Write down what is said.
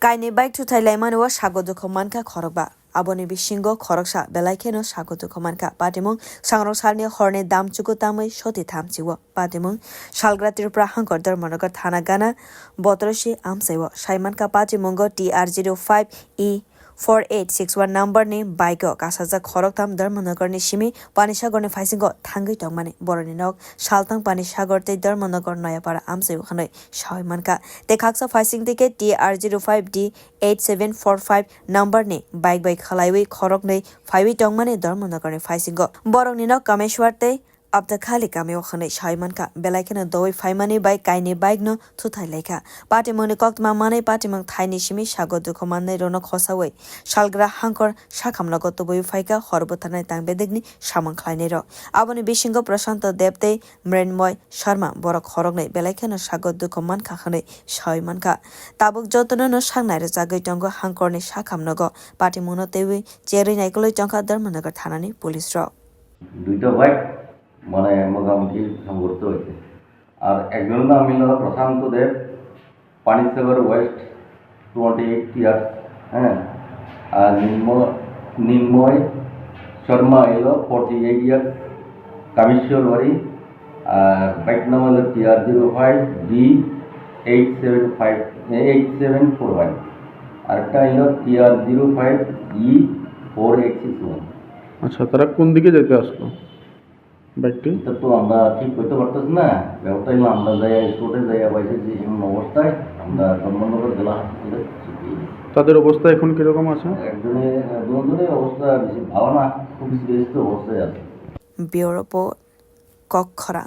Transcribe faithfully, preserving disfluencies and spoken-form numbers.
Kainwi bike thuthai laimani o sago dukhu mankha khorokba. Aboni bisingo khoroksa belai kheno sago dukhu mankha. Patimung sangrok salni horni damchuku tamwi soti thamchi o. Patimung salgra Tripura hangkor Dharmanagar thana gana botrosi amchai o. Saimankha patimungo T R zero five E four eight six one number ni bike o kasajak khoroktham Dharmanagar ni simi Panisagar ni phaisingo thangwi tongmani. Borokni nok saltang Panisagar tei Dharmanagar Noyapara amchai o hwnwi sawi mankha. Tei khaksa phaising tike T R zero five D eight seven four five number ni bike bai khalaiwi khoroknwi phaiwi tongmani Dharmanagar ni phaisingo. Borokni nok Kameshwar tei Abdakhali kamio hwnwi sawi mankha. Belai kheno dowi phaimani bai kainwi bike no thuthai laikha. Patimungni koktma manwi patimung thaini simi sago dukhu mannai rokno khosawi salgra hangkor sakhamnogo tubui phaikha hor bwtharnai tang bedekni samung khlainai rok. Aboni bisingo Prashanto Deb tei Mrinmoy Sharma borok khoroknwi belai kheno sago dukhu mankha hwnwi sawi mankha. Tabuk jotono no saknai rwchagwi tongo hangkorni sakhamnogo patimungno teiwi cherwi naikolwi tongkha Dharmanagar thanani police rok. Duita bike mane mogamukhi songghorito hoite. Ar ekjon nam hilo Prashanto Deb, Panisagar West, twenty eight years, eh, ar Ninmo-, Ninmoy Sharma hilo forty eight years, Kameshwar Bari, ar bike number hilo T R zero five D eight seven five, eight seven four five, আর একটা হলো T R zero five E four eight six one। আচ্ছা, তারা কোন দিকে যাইতে আসলো? বাইকটি? এটা তো আমরা ঠিক করতে পারতেছি না। ব্যাপারটা হলো আমরা যাই, স্পটে যাই, পাইছি যে এমন অবস্থায় আমরা ধর্মনগর জেলা হাসপাতালে ছুটি। তাদের অবস্থা এখন কিরকম আছে? একজনে, দুজনের অবস্থা বেশি ভালো না, খুব সিরিয়াস অবস্থায় আছে। Bureau Report, Kokkhora.